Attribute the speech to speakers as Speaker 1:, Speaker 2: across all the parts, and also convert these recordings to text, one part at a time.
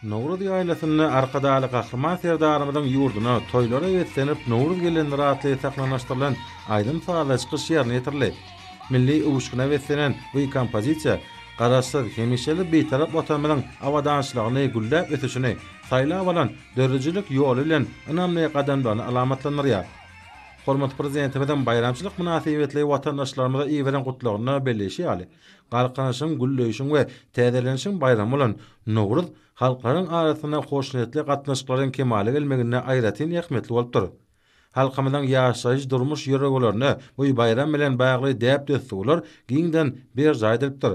Speaker 1: Nowruz ýaýlasynda Arkadagly Gahryman Serdarymyzyň ýurduna toýlara beslenip Nowruz gelendir atly sahnalaşdyrylan aýdym-sazly çykyş ýerine ýetirildi. Milli öwüşgine beslenen bu kompozisiýa Garaşsyz, hemişelik Bitarap Watanymyzyň abadançylygyny, gülläp ösüşini, saýlap alan döredijilik ýoly bilen ynamly gadamlaryny alamatlandyrýar. Hormatly Prezidentimiziň baýramçylyk mynasybetli watandaşlarymyza iberen Gutlagynda belleýşi ýaly, Galkynyşyň, gülleýşiň we täzelenişiň baýramy bolan Nowruz halklaryň arasynda hoşniýetli gatnaşyklaryň kemala gelmeginde aýratyn ähmiýetli bolupdyr. Halkymyzyň ýaşaýyş-durmuş ýörelgelerinde bu baýram bilen bagly däp-dessurlar giňden berjaý edilipdir.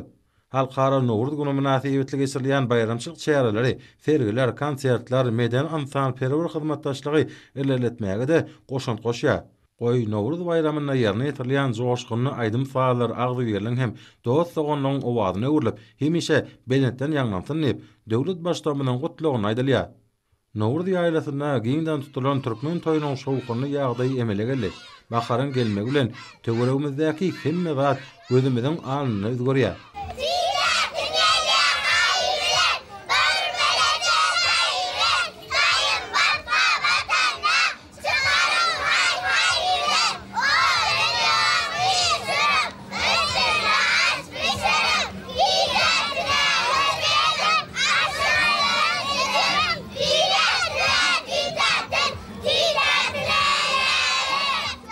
Speaker 1: Halkara Nowruz güni mynasybetli geçirilýän baýramçylyk çäreleri, sergiler, konsertler medeni-ynsanperwer hyzmatdaşlygy ilerletmäge-de goşant goşýar. Goý, Nowruz baýramynda ýerine ýetirilýän joşgunly aýdym-sazlar agzybirligiň hem dost-doganlygyň owazyna öwrülip, hemişe belentden ýaňlansyn diýip, döwlet Baştutanymyzyň Gutlagynda aýdylýar. Nowruz ýaýlasynda giňden tutulan türkmen toýunyň şowhunly ýagdaýy emele geldi. Baharyň gelmegi bilen töweregimizdäki hemme zat gözümiziň alnynda özgerýär.
Speaker 2: Çykaryň haý-haý bilen, Odun ýok üýşüriň, Üstüne aş bişiriň, Gijesine hödür ediň, Aşyňyzdan içiriň, Gijesine tütetip, Tütetine ýerek,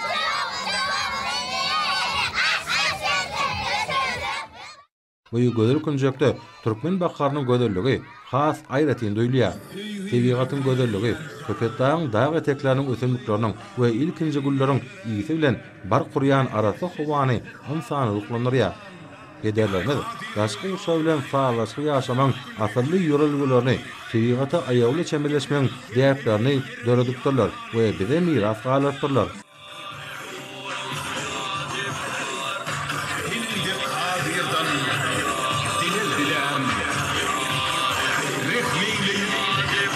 Speaker 2: Çog-çog aş bişiriň.
Speaker 1: Bu gözel künjekde türkmen baharynyň gözelligi has aýratyn duýulýar. Tebigatyň gözelligi Köpetdagyň dag etekleriniň ösümlikleriniň we ilkinji gülleriň ysy bilen bark urýan arassa howany ynsany ruhlandyrýar. Pederlerimiz daşky gurşaw bilen sazlaşykly ýaşamagyň asylly ýörelgelerini, tebigata aýawly çemeleşmegiň däplerini döredipdirler we bize miras galdyrypdyrlar.
Speaker 3: Seniň dek Kadyrdan dileg dilän, Rehm eýleýip,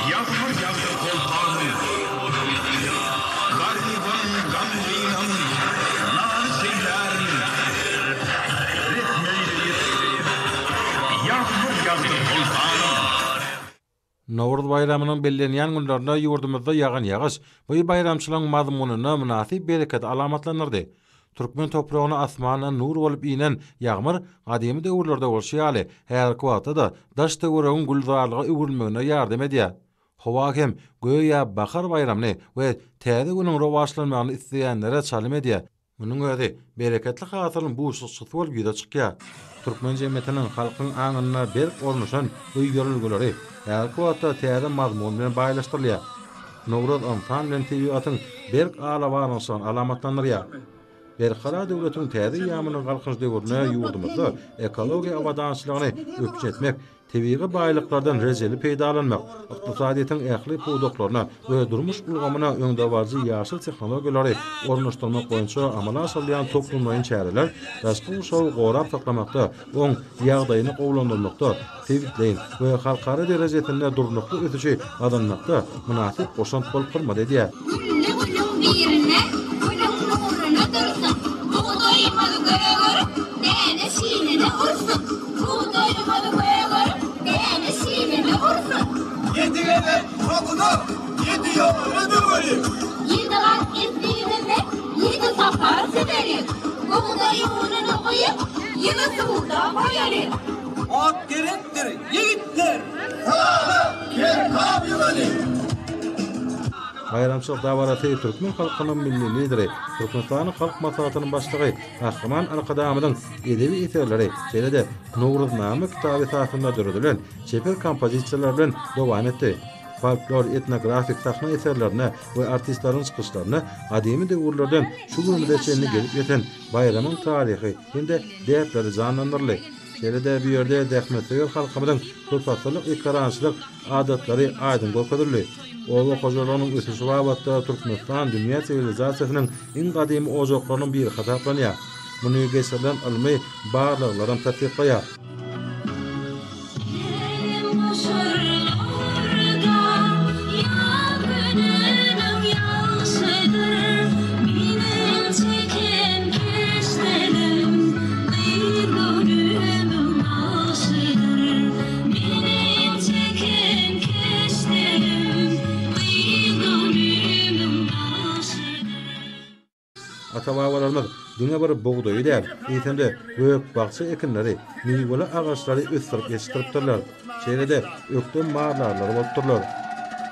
Speaker 3: ýagmyr ýagdyr soltanym. Garybam, gamgynam nalyş eýlärin, Rehm eýleýip, ýagmyr ýagdyr soltanym.
Speaker 1: Nowruz baýramynyň bellenýän günlerinde ýurdumyzda ýagan ýagyş bu baýramçylygyň mazmunyna mynasyp berekedi alamatlandyrdy. Türkmen topragyna asmandan nur bolup inen ýagmyr gadymy döwürlerde bolşy ýaly, häzirki wagtda-da daş-töweregiň gülzarlyga öwrülmegine ýardam edýär. Howa hem göýä bahar baýramyny we täze günüň rowaçlanmagyny isleýänlere çalym edýär. Munuň özi bereketli hasylyň buşlukçysy bolup ýüze çykýar. Türkmen jemgyýetiniň halkyň aňynda berk ornaşan bu ýörelgeleri häzirki wagtda täze mazmun bilen baýlaşdyrylýar. Nowruz ynsan bilen tebigatyň berk arabaglanyşygyny alamatlandyrýar. Berkarar döwletiň täze eýýamynyň Galkynyş döwründe ýurdumyzda ekologiýa abadançylygyny üpjün etmek, Tebigy baýlyklardan rejeli peýdalanmak, ykdysadyýetiň ähli pudaklaryna we durmuş ulgamyna öňdebaryjy ýaşyl tehnologiýalary ornaşdyrmak boýunça amala aşyrylýan toplumlaýyn çäreler daşky gurşawy gorap saklamakda, oň ýagdaýyny gowulandyrmakda, sebitleýin we halkara derejesinde durnukly ösüşi gazanmakda mynasyp goşant bolup hyzmat edýär.
Speaker 2: Günde günüň birinde Günüň nuruna dursun, Bugdaýymyz gögerip, däne şinine ursun. Bugdaýymyz gögerip, däne şinine ursun.
Speaker 4: Ýedi gezek dokunyp, ýedi ýola döweliň.
Speaker 2: Ýedi gat ezdigimizde ýedi sapar süzeliň. Bugdaý ununy guýup, ýyly suwda goýalyň.
Speaker 4: At gerekdir, ýigitler! Sada kerkaw ýöreliň.
Speaker 1: Baýramçylyk dabarasy türkmen halkynyň Milli Lideri, Türkmenistanyň Halk Maslahatynyň Başlygy Gahryman Arkadagymyzyň edebi eserleri, şeýle-de Nowruznama kitaby esasynda döredilen çeper kompozisiýalar bilen dowam etdi. Folklor, etnografik, sahna eserlerinde we artistleriň çykyşlarynda gadymy döwürlerden şu günümize çenli gelip ýeten baýramyň taryhy hem-de däpleri janlandyryldy. Şeýle-de bu ýerde zähmetsöýer halkymyzyň köpasyrlyk ekerançylyk adatlary aýdyň görkezildi. Oba hojalygynyň ösüşi babatda Türkmenistan dünýä siwilizasiýasynyň iň gadymy ojaklarynyň biri hasaplanýar. Muny geçirilen ylmy barlaglaram tassyklaýar. Ata-babalarymyz diňe bir bugdaýy däl, eýsem-de, gök-bakja ekinleri, miweli agaçlary ösdürip ýetişdiripdirler. Şeýle-de, ökde maldarlar bolupdyrlar.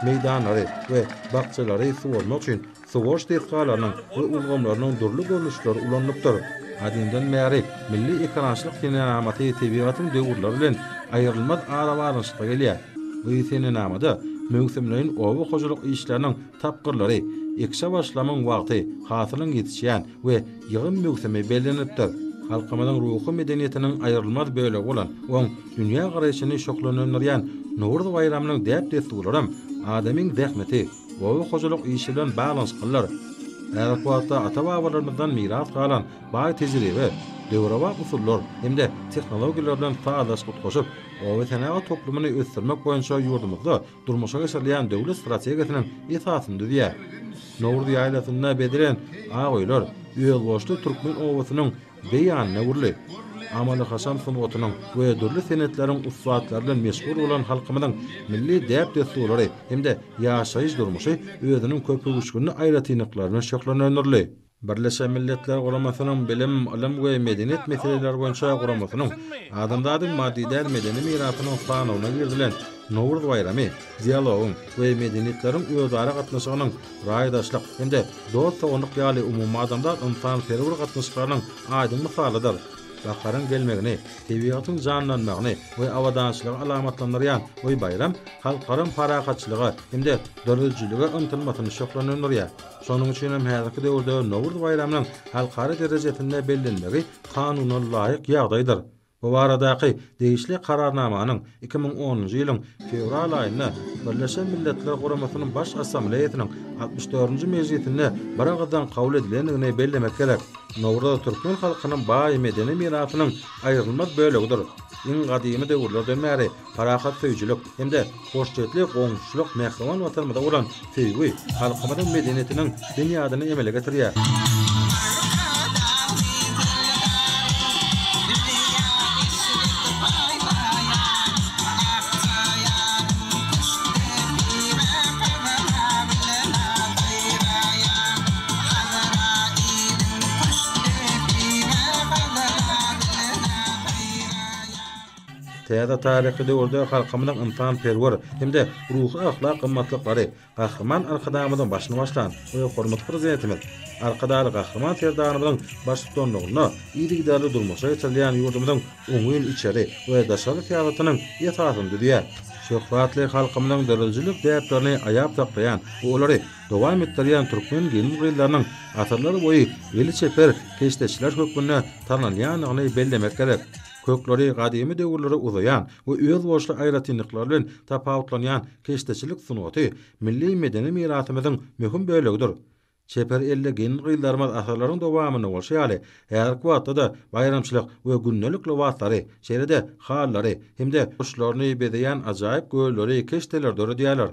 Speaker 1: Meýdanlary we bakjalary suwarmak üçin suwaryş desgalarynyň we ulgamlarynyň dürli görnüşleri ulanylypdyr. Gadymdan bäri milli ekerançylyk senenamasy tebigatyň döwürleri bilen aýrylmaz arabaglanyşykda gelýär. Bu senenamada möwsümleýin oba hojalyk işleriniň tapgyrlary, ekişe başlamyň wagty, hasylyň ýetişýän we ýygym möwsümi bellenilipdir. Halkymyzyň ruhy medeniýetiniň aýrylmaz bölegi bolan, oň dünýä garaýşyny şöhlenendirýän Nowruz baýramynyň däp-dessurlaram adamyň zähmeti, oba hojalyk işi bilen baglanyşyklydyr. Häzirki wagtda ata-babalarymyzdan miras galan baý tejribe, döwrebap usullar hem-de tehnologiýalar bilen sazlaşyp utgaşyp, oba senagat toplumyny ösdürmek boýunça ýurdumyzda durmuşa geçirilýän döwlet strategiýasynyň esasyny düzýär. Nowruz ýaýlasynda bezelen ak öýler özboluşly türkmen obasynyň beýanyna öwrüldi. Amaly-haşam sungatynyň we dürli senetleriň ussatlary bilen meşhur bolan halkymyzyň milli däp-dessurlary hem-de ýaşaýyş-durmuşy özüniň köpöwüşginli aýratynlyklary bilen şöhlenendirildi. Birleşen Milletler Guramasynyň Bilim, ylym we medeniýet meseleleri boýunça guramasynyň Adamzadyň maddy däl medeni mirasynyň sanawyna girizilen Nowruz baýramy dialogyň we medeniýetleriň özara gatnaşygynyň raýdaşlyk hem-de dost-doganlyk ýaly umumadamzat ynsanperwer gatnaşyklarynyň aýdyň mysalydyr. Baharyň gelmegini, tebigatyň janlanmagyny we abadançylygy alamatlandyrýan bu baýram halklaryň parahatçylyga hem-de döredijilige ymtylmasyny şöhlenendirýär. Şonuň üçin hem häzirki döwürde Nowruz baýramynyň halkara derejesinde bellenmegi kanuna laýyk ýagdaýdyr. Bu baradaky degişli Kararnamanyň 2010-njy ýylyň fewral aýynda Birleşen Milletler Guramasynyň Baş Assambleýasynyň altmyş dördünji mejlisinde biragyzdan kabul edilendigini bellemek gerek. Nowruz türkmen halkynyň baý medeni mirasynyň aýrylmaz bölegidir. Iň gadymy döwürlerden bäri parahatsöýüjilik hem-de hoşniýetli goňşuçylyk mähriban Watanymyza bolan söýgi halkymyzyň medeniýetiniň binýadyny emele getirýär. Täze taryhy döwürde halkymyzyň ynsanperwer hem-de ruhy-ahlak gymmatlyklary Gahryman Arkadagymyzyň başyny başlan we hormatly Prezidentimiz Arkadagly Gahryman Serdarymyzyň baştutanlygynda yzygiderli durmuşa geçirilýän ýurdumyzyň oňyn içeri we daşary syýasatynyň esasyny düzýär. Şöhratly halkymyzyň döredijilik däplerini aýap saklaýan we olary dowam etdirýän türkmen gelin-gyzlarynyň asyrlar boýy eli çeper keşdeçiler hökmünde tanalýandygyny bellemek gerek. Kökleri gadymy döwürlere uzaýan we özboluşly aýratynlyklary bilen tapawutlanýan keşdeçilik sungaty milli medeni mirasymyzyň möhüm bölegidir. Çeper elli gelin-gyzlarymyz asyrlaryň dowamynda bolşy ýaly, häzirki wagtda-da baýramçylyk we gündelik lybaslary, şeýle-de halylary hem-de guşlaryny bezeýän ajaýyp gölleri, keşdeleri döredýärler.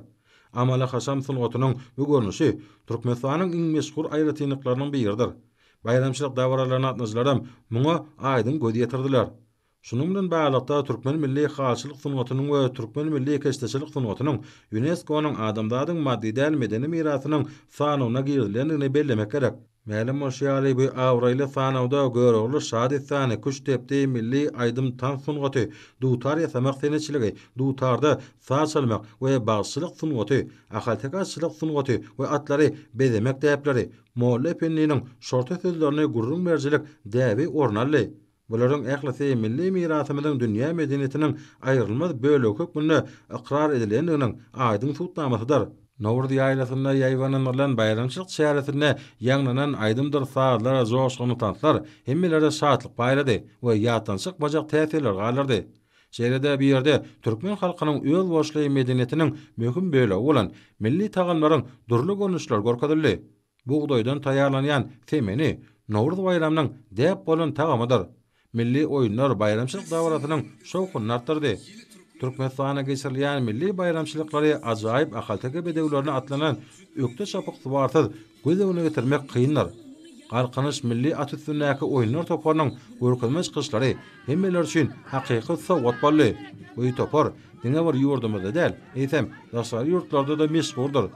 Speaker 1: Amaly-haşam sungatynyň bu görnüşi Türkmenistanyň iň meşhur aýratynlyklarynyň biridir. Baýramçylyk dabaralaryna gatnaşyjylaram muňa aýdyň göz ýetirdiler. Şunuň bilen baglylykda, türkmen milli halyçylyk sungatynyň we türkmen milli keşdeçilik sungatynyň ÝUNESKO-nyň Adamzadyň maddy däl medeni mirasynyň sanawyna girizilendigini bellemek gerek. Mälim bolşy ýaly, bu abraýly sanawda Görogly şa dessany, küştdepdi, milli aýdym-tans sungaty, dutar ýasamak senetçiligi, dutarda saz çalmak we bagşyçylyk sungaty, ahalteke atçylyk sungaty we atlary bezemek däpleri, Molla Ependiniň şorta sözlerini gürrüň berijilik däbi orun aldy. Bularyň ählisi milli mirasymyzyň dünýä medeniýetiniň aýrylmaz bölegi hökmünde ykrar edilendiginiň aýdyň subutnamasydyr. Nowruz ýaýlasynda ýaýbaňlandyrylan baýramçylyk çäresinde ýaňlanan aýdymdyr sazlar, joşgunly tanslar hemmelere şatlyk paýlady we ýatdan çykmajak täsirler galdyrdy. Şeýle-de bu ýerde türkmen halkynyň özboluşly medeniýetiniň möhüm bölegi bolan milli tagamlaryň dürli görnüşleri görkezildi. Bugdaýdan taýýarlanýan semeni Nowruz baýramynyň däp bolan tagamydyr. Milli oýunlar baýramçylyk dabarasynyň şowhunyny artdyrdy. Türkmenistanda geçirilýän milli baýramçylyklary ajaýyp ahalteke bedewlerine atlanan ökde çapyksuwarsyz göz öňüne getirmek kyndyr. Galkynyş milli at üstündäki oýunlar toparynyň görkezme çykyşlary hemmeler üçin hakyky sowgat boldy. Bu topar diňe bir ýurdumyzda däl, eýsem, daşary ýurtlarda-da meşhurdyr.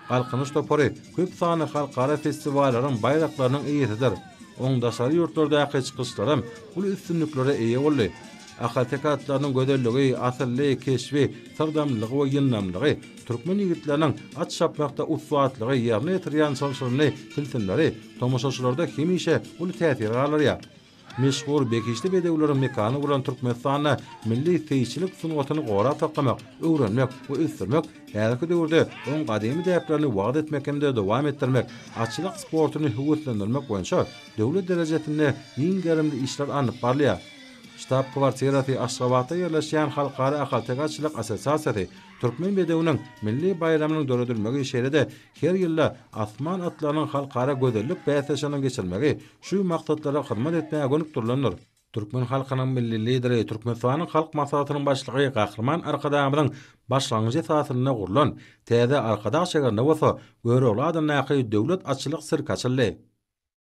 Speaker 1: Galkynyş topary köp sanly halkara festiwallaryň baýraklarynyň eýesidir. Oň daşary ýurtlardaky çykyşlaram uly üstünliklere eýe boldy. Ahalteke atlarynyň gözelligi, asylly keşbi, syrdamlylygy we ýyndamlygy, türkmen ýigitleriniň at çapmakda ussatlygy, ýerine ýetirýän çylşyrymly tilsimleri tomaşaçylarda hemişe uly täsir galdyrýar. Meşhur behişdi bedewleriň mekany bolan Türkmenistanda milli seýisçilik sungatyny gorap saklamak, öwrenmek we ösdürmek, häzirki döwürde oň gadymy däplerini wagyz etmek hem-de dowam etdirmek, atçylyk sportuny höweslendirmek boýunça döwlet derejesinde giň gerimli işler alnyp barylýar. Ştab-kwartirasy Aşgabatda ýerleşýän Halkara ahalteke atçylyk assosiasiýasy Türkmen bedewiniň milli baýramynyň döredilmegi şeýle-de her ýylda Asman atlarynyň halkara gözellik bäsleşiginiň geçirilmegi şu maksatlara hyzmat etmäge gönükdirilendir. Türkmen halkynyň Milli Lideri, Türkmenistanyň Halk Maslahatynyň Başlygy Gahryman Arkadagymyzyň başlangyjy esasynda gurlan täze Arkadag şägerinde bolsa Görogly adyndaky döwlet atçylyk sirki açyldy.